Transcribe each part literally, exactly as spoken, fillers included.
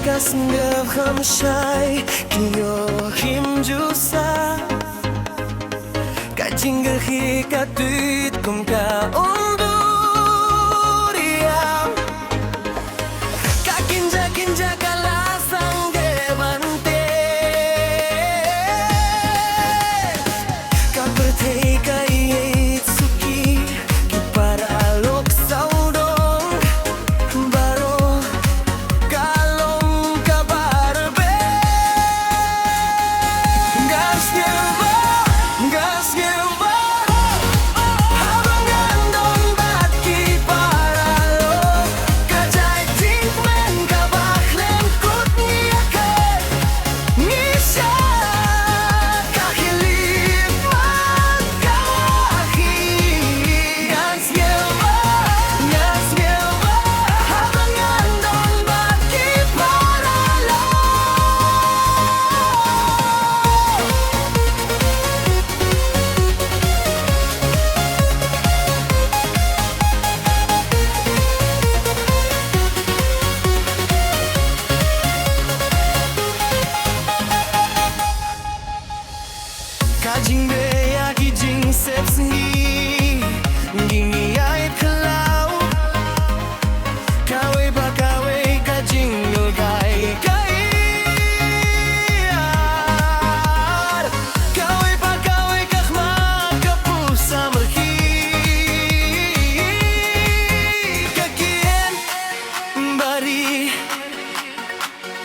Ka sngewkham shai ki ïoh kim ju sah. Ka jingkyrkhu ka tuid kum ka umduriaw. Ka kynja kynja ka la sangeh ban teh. Ka pyrthei ka ïeit suki, ki paralok sawdong baroh ka long kaba rben. Nga sngewbha, nga sngewbha haba ngan don bad ki paralok. Ka jingkmen kaba khlem kut ngi ïa ka. Ngi shah ka khlieh man ka khih. Ngan sngewbha, ngan sngewbha haba ngan don bad ki paralok. Ka jingbeh ïa ki jingsep sngi, ngi ngi ïai khlaw. Kawei pa kawei ka jinglehkai ka ïar. Kawei pa kawei ka khmat ka pusamrkhie. Ka kien bari.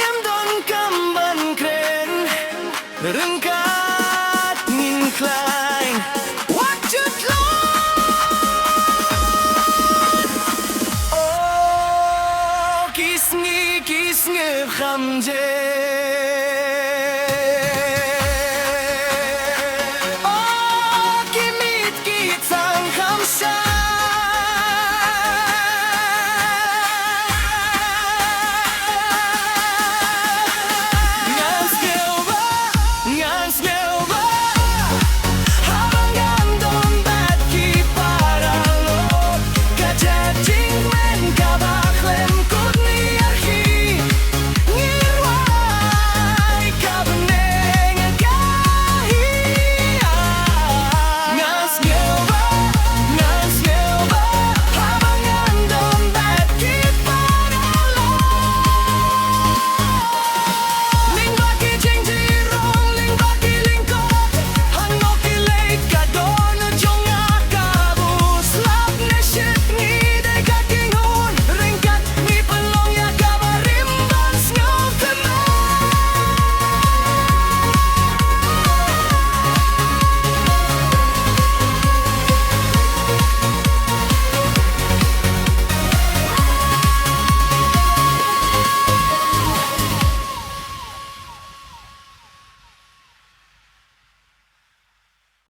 Em don kam ban kren, ryngkat ngin khlaiñ. Wat ju tlot. Oh, ki sngi, ki sngi kham je.